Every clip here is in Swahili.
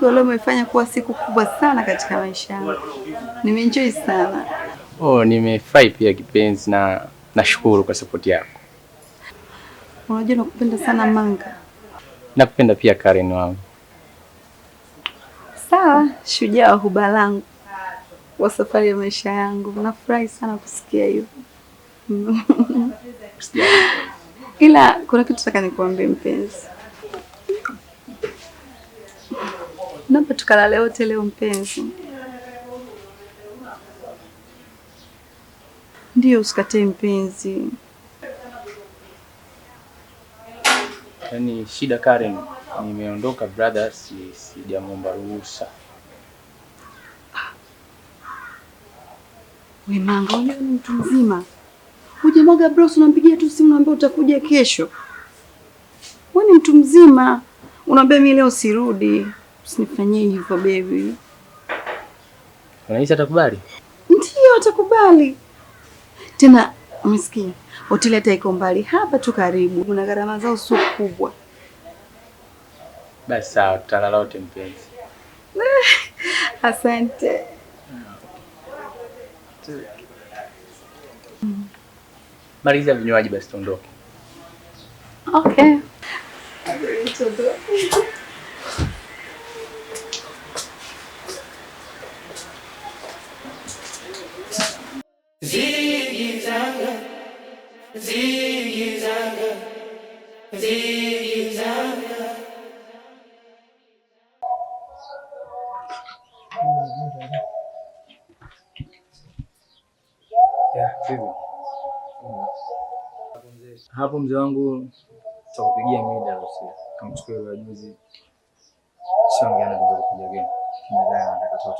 Siku leo umefanya kuwa siku kubwa sana katika maisha yangu. Nimeenjoy sana. Oh, nimefurahi pia kipenzi na nashukuru kwa support yako. Unajua nakupenda sana Manga. Nakupenda pia Karen wangu. Sawa, shujaa wa huba langu wa safari ya maisha yangu. Nafurahi sana kusikia hivyo. Ila kuna kitu nataka nikuambie mpenzi. Naomba tukalale wote leo mpenzi. Ndio, usikatae mpenzi. Yaani shida Karen, nimeondoka brother, sijamuomba ruhusa. We Manga, wewe ni mtu mzima. Hujamwaga bros, unampigia tu simu unaambia utakuja kesho. Wewe ni mtu mzima. Unaambia mimi leo sirudi. Usinifanyie hivyo baby. Unahisi atakubali? Ndio, atakubali. Tena umesikia? Hoteli hata iko mbali, hapa tu karibu. Kuna gharama zao sio kubwa. Basi sawa, tutalala wote mpenzi. Asante. Maliza vinywaji basi tuondoke. Okay. Zigizanga, zigizanga, zigizanga. Hapo mzee wangu tutakupigia mida usiku. Kamchukua yule juzi. Sio ngana ndio kuja gani. Kimezaa anataka toto.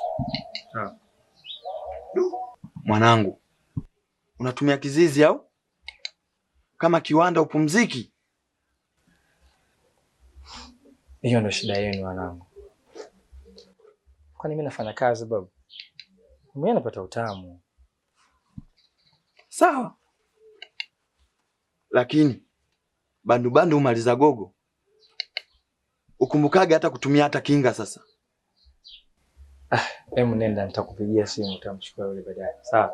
Sawa. Mwanangu, unatumia kizizi au? Kama kiwanda upumziki? Hiyo ndio shida yenu wanangu. Kwani mimi nafanya kazi babu? Mimi napata utamu. Sawa. Lakini bandu bandu umaliza gogo. Ukumbukaga hata kutumia hata kinga sasa. Ah, hebu nenda nitakupigia simu utamchukua yule baadaye. Sawa.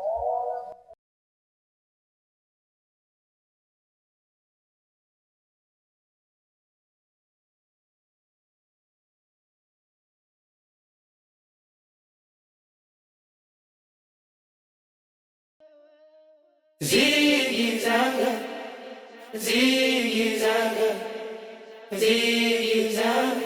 Zigizanga, zigizanga, zigizanga.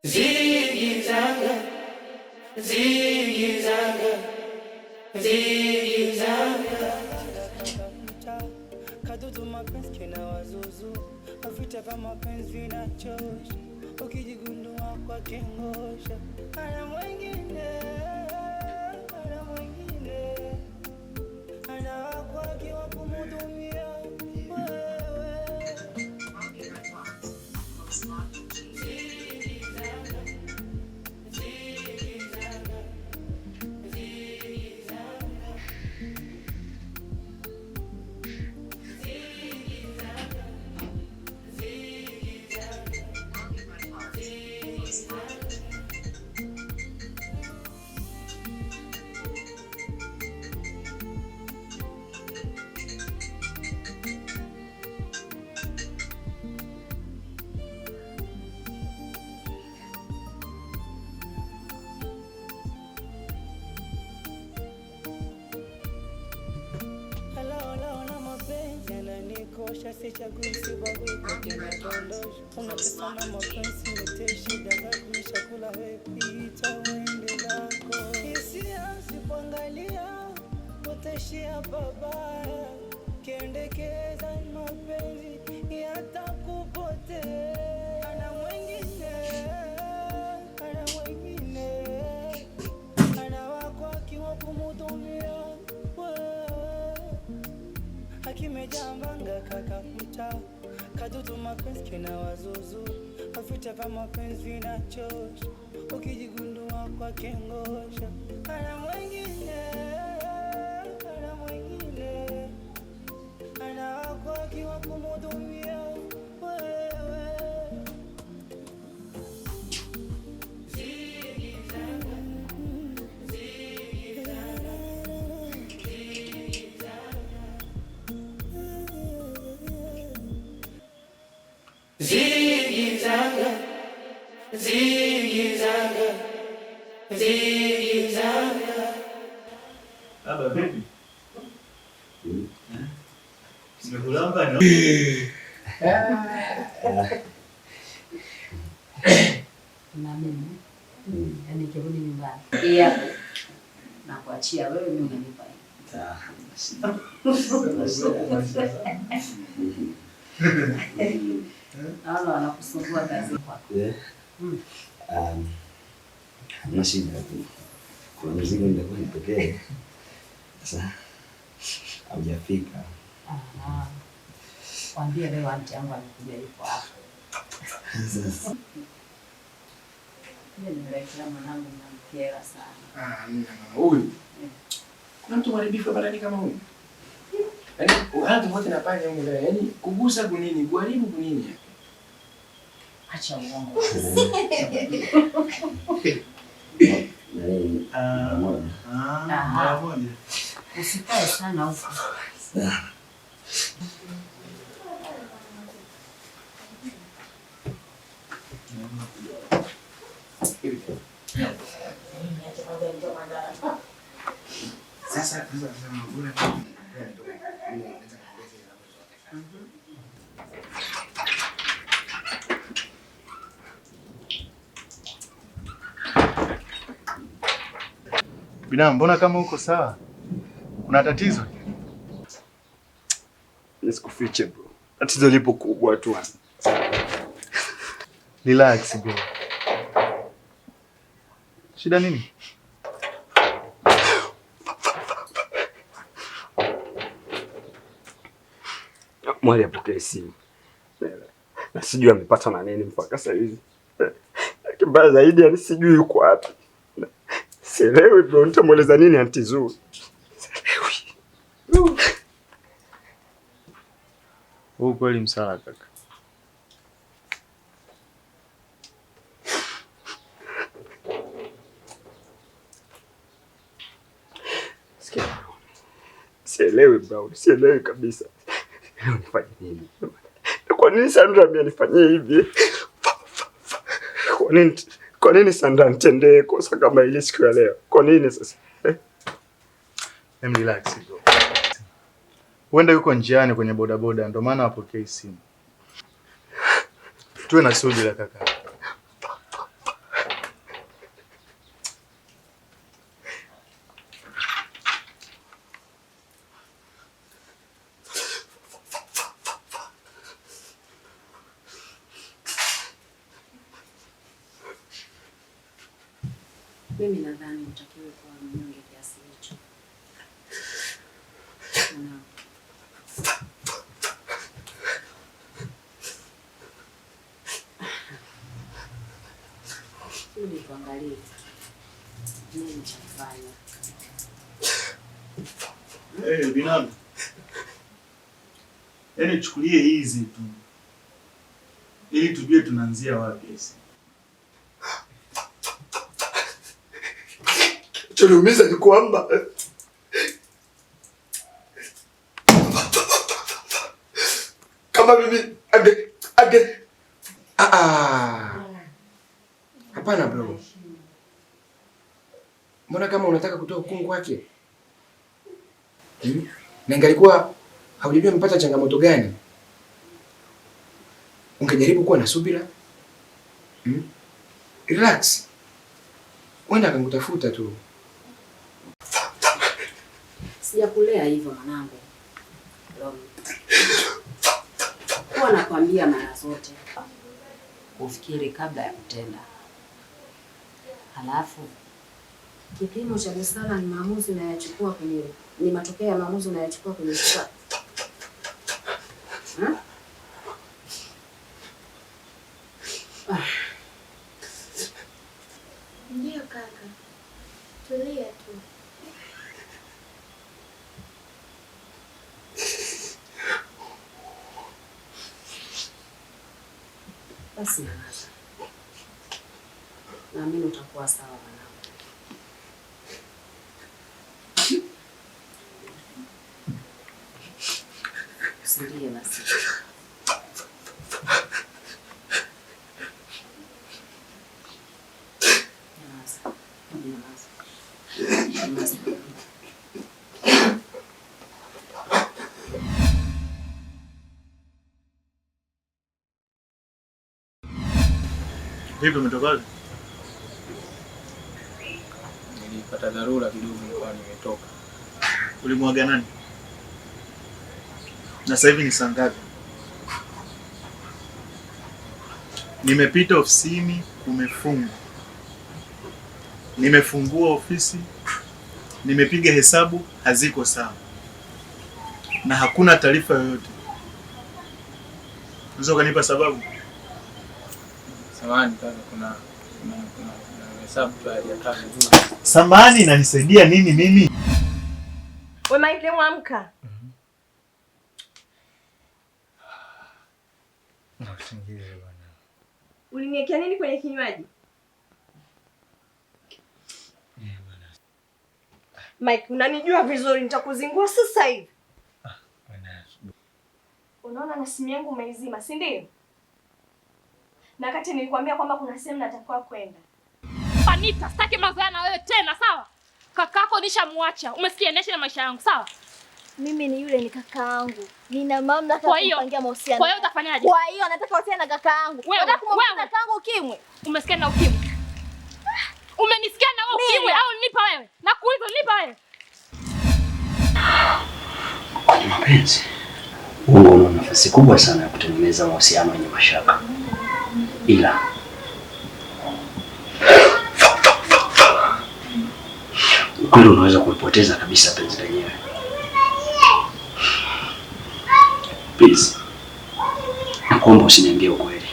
Zigizanga, zigizanga, zigizanga. Kadudu mapenzi kina wazuzu, vita vya mapenzi vinachosha, ukijigundua kwa kingosha, ana mwingine, ana mwingine, ana wako wa kumhudumia wewe. Kosha sichagui sibagui kote nadondosha. Unatesa na mapenzi nitie shida za kuisha kula we pita uende zako. Hisia sipoangalia utaishia pabaya. Kiendekeza mapenzi Mapenzi kina wazuzu, vita vya mapenzi vinachosha, ukijigundua kwa kengosha. Ana mwingine, ana mwingine, ana wako akiwa kumhudumia wewe. Zigizanga, zigizanga, zigizanga. Baba vipi? Nimekulamba no? Na mimi yaani nikirudi nyumbani hii hapo nakuachia wewe, mimi unanipa hii. Naona wanakusumbua kazi kwako. Yeah. Hamna shida tu. Kuna mzigo nitakuwa nipokee. Sasa haujafika. Aha. Kwambie leo anti yangu amekuja yuko hapa. Sasa Mimi nimeletea mwanangu mnamkera sana. Ah, mimi mama huyu. Kuna mtu mharibifu hapa ndani kama huyu? Yaani hana tofauti na panya huyu ndani. Yaani kugusa kunini, kuharibu kunini? Acha uongo. Mara moja. Usikae sana huko. Sasa sasa sasa bora tu. Binamu, mbona kama uko sawa? Kuna tatizo? Nisikufiche bro. Tatizo lipo kubwa tu. Relax bro. Shida nini? Mwali apokee simu. Na sijui amepata na nini mpaka sasa hivi. Kibaya zaidi yani sijui yuko wapi. Sielewi bro, nitamueleza nini Auntie Zuu? Sielewi. Huu kweli msala kaka. Sikia. Sielewi bro, sielewi kabisa. Leo nifanye nini? Kwa nini Sandra amenifanyia hivi? Kwa nini Sandra anitendee kosa kama hili siku ya leo? Kwa nini sasa? Em, relax bro. Huenda yuko njiani kwenye bodaboda ndio maana hapokei simu. Tuwe na subira kaka. Mimi nadhani utakiwe kuwa mnyonge kiasi hicho. Mwanangu. Ili tuangalie nini cha kufanya. Eh, binamu. Yaani chukulie hizi tu. Ili tujue tunaanzia wapi sasa. Choniumiza ni kwamba kama mimi ange Hapana bro. Mbona kama unataka kutoa hukumu kwake? Na ingalikuwa haujajua amepata changamoto gani, ungejaribu kuwa na subira. Relax. Wenda akakutafuta tu. Sijakulea hivyo mwanangu. Huwa nakwambia mara zote ufikiri kabla ya kutenda. Halafu kipimo cha busara ni maamuzi unayochukua kwenye, ni matokeo ya maamuzi unayochukua kwenye shuka. Tulia tu. Basi nyamaza. Naamini utakuwa sawa mwanangu. Usilie basi. Nyamaza. Nyamaza. Nyamaza. Vipi umetokaje? Nilipata dharura kidogo nilikuwa nimetoka. Ulimwaga nani? Na sasa hivi ni saa ngapi? Nimepita ofisini kumefungwa. Nimefungua ofisi, nimepiga hesabu haziko sawa. Na hakuna taarifa yoyote. Unaweza ukanipa sababu? Samahani kaka, kuna hesabu tu haijakaa vizuri. Samahani inanisaidia nini mimi? Wewe Mike, amka. Na usingizi bwana. Uliniwekea nini kwenye kinywaji? Mike, unanijua vizuri, nitakuzingua sasa hivi. Unaona na simu yangu umeizima, si ndio? Na wakati nilikwambia kwamba kuna sehemu natakiwa kwenda. Anita, sitaki mazoea na wewe tena, sawa? Kakako nishamuacha. Umesikia, niache na maisha yangu, sawa? Mimi ni yule ni kakaangu. Nina mamlaka ya kumpangia mahusiano. Kwa hiyo utafanyaje? Kwa hiyo nataka uhusiano na kakaangu. Nataka kumwambia kakaangu ukimwi. Umesikia na ukimwi? Umenisikia na ukimwi au nipa wewe? Nakuuliza nipa wewe. Kwenye mapenzi, uongo una nafasi kubwa sana ya kutengeneza mahusiano yenye mashaka. Ila ukweli unaweza kulipoteza kabisa penzi lenyewe. Please, nakuomba usiniambie ukweli.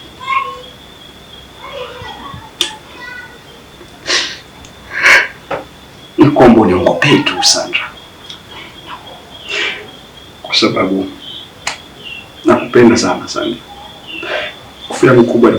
Nakuomba uniongopee tu Sandra, kwa sababu nakupenda sana Sandra. Hofu yangu kubwa ni